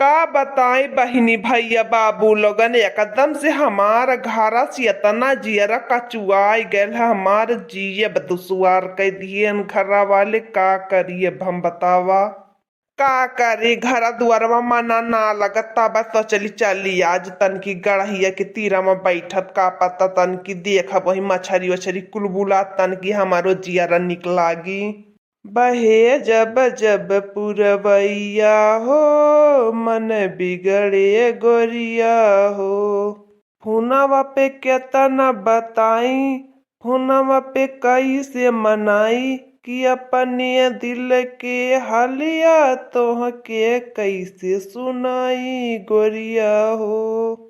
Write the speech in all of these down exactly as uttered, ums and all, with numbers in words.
का बताई बहिनी, भैया, बाबू लोगन, एकदम से हमार घरा से इतना जियरा कचुआई गयल है, हमार जियब दुश्वार कइ दिहन घरा वाले। का करी अब हम, बतावा? का करी, घरा दुआरवा मना ना लगत, तब सोचली चली आज तनकी गड़हिया के तीरा में बैठब, का पता तनकी देखब वही मछरी वछरी कुलबुला, तनकी हमारो जियरा निक लागी। बहे जब जब पुरवैया हो, मन बिगड़े गोरिया हो। फोनवा पे केतना बताई, फोनवा पे कैसे मनाई, कि अपने दिल के हालिया तोहके कैसे सुनाई गोरिया हो।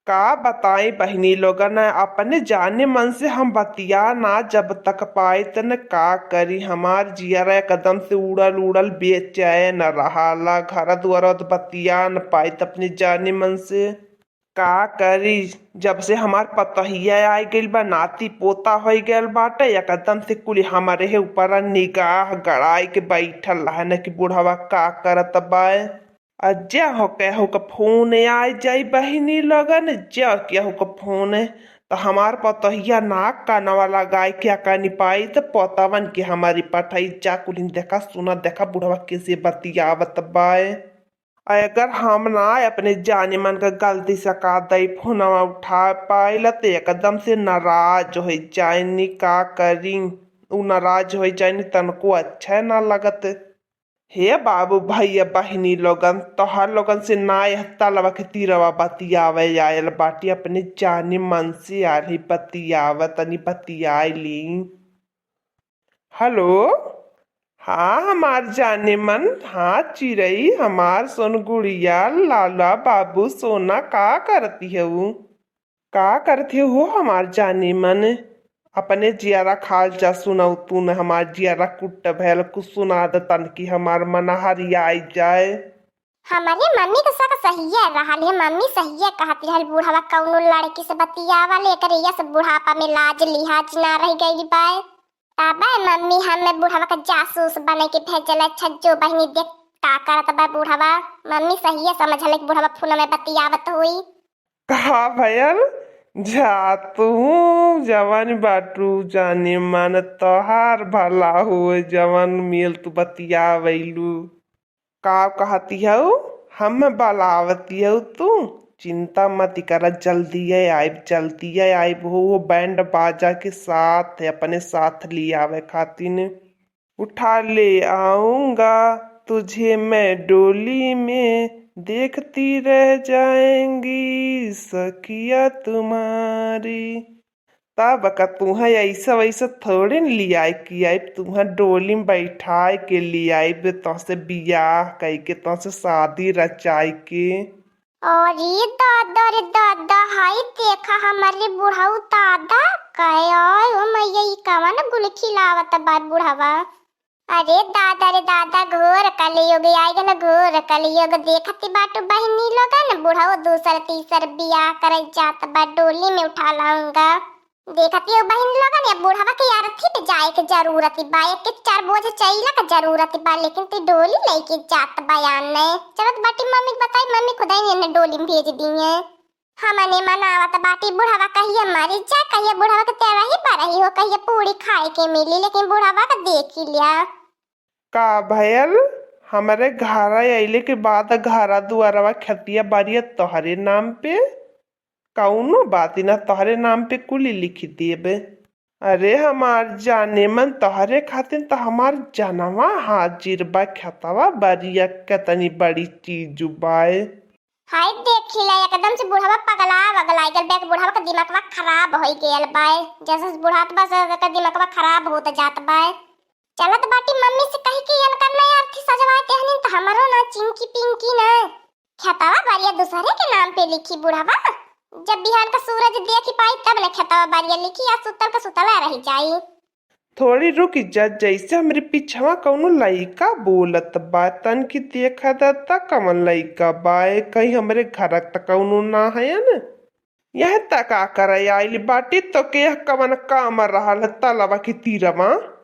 का बताई बहिनी लोगन, अपने जाने मन से हम बतिया ना जब तक पाइत न, का करी, हमार जियरा एकदम से उड़ल उड़ल बेचैन रहाला। घर दुआर त बतिया न पाइत अपने जाने मन से। का करी, जब से हमार पतोहिया आइ गइल बा, नाती पोता होइ गइल बाटे, एकदम से कुली हमरे हे ऊपर निगाह गड़ाइ के बैठल रहन कि बुढ़वा का करत बाय। आ जा हो केहू के फोन आइ जाई बहिनी लोगन, जा केहू के फोन, त हमार पतोहिया नाक कानवा लगाइ के अकानी पाई त पोतवन के हमारी पठाई, जा कुलिन देखा सुना, देखा बुढ़वा कैसे बतियावत बाय। अगर हम ना अपने जाने मन का गलती से का दई फोनवा उठा पाइला त एकदम से नाराज होइ जाइनी। का करी, उ नाराज होइ जाइनी, तनको अच्छा ना लगत। हे बाबू, भैया, बहिनी लोगन, तोहर लोगन से ना यह तलवा के तीरवा बतियावे आयल बाटी, अपने जाने मन से आयल ही बतियावे, तनी बतियाई ली। हेलो, हाँ हमार जाने मन, हाँ चिरई, हमार सोन गुड़िया, लाला बाबू सोना, का करती है उ? का करती हो हमार जाने मन? अपने जियारा खाल जा सुनाऊ तू न, हमार जियारा कुट्ट भयल, कुछ सुना द तन की हमार मन हरियाई जाए। हमरे मम्मी के शक सहिए रहल है, मम्मी सहिए कहत रहल, बूढ़वा कौनो लड़की से बतियावल, एकरे यस बुढ़ापा में लाज लिहाज ना रह गइल बाय। तबे मम्मी हमें बुढ़वा के जासूस बने के भेजल, अच्छा जो बहिनी देख का करत बा बुढ़वा। मम्मी सहिए समझल कि बुढ़वा फोन में बतियावत हुई। का भयल? जा तू जवन बाटू जाने मन, तोहार भला हो, जवन मेल तू बतियावैलू। का कहती हऊ? हम बलावती हऊ तू? चिंता मत करा, जल्दिए आइब, जल्दिए आइब हो, वो बैंड बाजा के साथ है, अपने साथ ले आवे खातिन। उठा ले आऊंगा तुझे मैं डोली में, देखती रह जाएंगी सखिया तुम्हारी। तब का तुहें ऐसा वैसा थोड़े न लियाए कि आइब, तुहें डोली में बैठाए के लियाइब, तोसे बियाह कई के, तोसे शादी रचाए के। अरे दादा रे दादा, हाय देखा हमरे बुढ़ऊ दादा, कहे, "ओए ओ मैया, ई कवन गुल खिलावत बा बुढ़वा?" अरे दादा रे दादा, घोर कलयुग आइ गल, घोर कलयुग। देखती बाटू बहिनी लोगन, बुढ़ऊ दूसर तीसर बियाह करे जात बा, डोली में उठा लाऊंगा। देखती हो बहिन लोगन, ये बुढ़वा के अर्थी पे जाए के जरूरत बा, एक के चार बोझ चैला के जरूरत बा, लेकिन तू डोली लेके जात बा याने। चलत बाटी मम्मी के बताई, मम्मी खुदाई ने डोली में भेज दिए। हमने मनावत बाटी बुढ़वा कहिए मरी जा, कहिए बुढ़वा के तेरही बरही हो, कहिए पूरी खाए के मिली, लेकिन बुढ़वा के देखी लिया। का भयल? हमरे घर अइले के बाद घरा दुआरवा खेतिया बारिया तोहरे नाम पे? कौनो बात ना, तोहरे नाम पे कुली लिखी देबे। अरे हमार जाने मन, तोहरे खातिर त हमार जनवा हाजिर बा। खेतवा बारिया केतनी बड़ी चीज बाय। हाय देखी ला, एकदम से बुढ़वा पगला वगला गल बा, बुढ़वा के दिमागवा खराब होइ गयल बाय। जैसे बुढ़ात बा, से एकर दिमागवा खराब होत जात बाय। चलत बाटी मम्मी से कही कि इनकर ना अर्थी सजवा देहनी त हमरो ना चिंकी पिंकी ना खेतवा बारिया दूसरे के नाम पे लिखी बुढ़वा। जब बिहान का सूरज देखी पाई तब ना खेतवा बारिया लिखी, या सुतल का सुतला रह जाई। थोड़ी रुक जा, जैसे हमरे पिछवा कौनो लइका बोलत बा, तन की देखा दा त कवन लइका बा, ए कहीं हमरे घर त कौनो ना है न? यह त का करे आइल बाटी, तो के यह कवन काम रहल तलवा की तीरवा?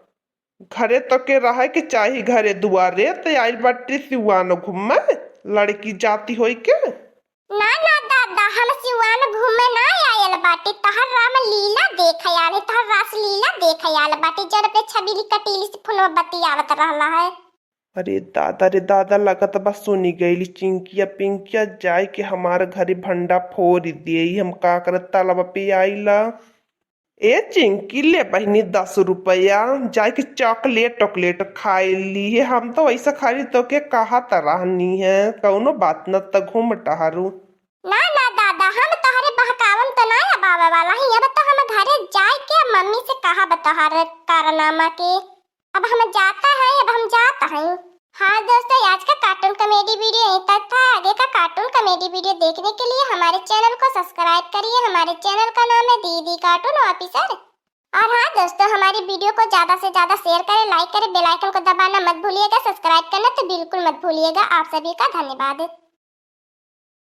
घरे तो के रहे के चाही, घरे दुआरे त आइल बाटी सिवान घूमे। लड़की जाती होई के? ना ना दादा, हम सिवान घूमे ना आयल बाटी, तहर रामलीला देखे आल है, तहर रासलीला देखे आल बाटी, जड़ पे छबीली कटीली से फोनवा बतियावत रहला है। अरे दादा रे दादा, लगत बा सुनी गईली चिंकिया पिंकिया, जाए के हमार घरे भंडा फोर दिए। हम का करत तलब पे आइला। ए चिंकी, ले बहिनी दस रुपया, जाए के चॉकलेट टॉकलेट खाए ली है। हम तो वैसे खाली तो के कहा त रहनी है, कौनो बात न, त घूम टहरू। ना ना दादा, हम तोहरे बहकावन तो ना अब आवे वाला ही। अब तो हम घरे जाए के मम्मी से कहब तोहरे कारनामा के। अब हम जाता है, अब हम जाता है। हाँ दोस्तों, आज का कार्टून कॉमेडी वीडियो यहीं तक था। आगे का कार्टून कॉमेडी वीडियो देखने के लिए हमारे चैनल को सब्सक्राइब करिए, हमारे चैनल का नाम है दीदी कार्टून ऑफिसर। और हाँ दोस्तों, हमारी वीडियो को ज्यादा से ज्यादा शेयर करें, लाइक करें, बेल आइकन को दबाना मत भूलिएगा, सब्सक्राइब करना तो बिल्कुल मत भूलिएगा। आप सभी का धन्यवाद।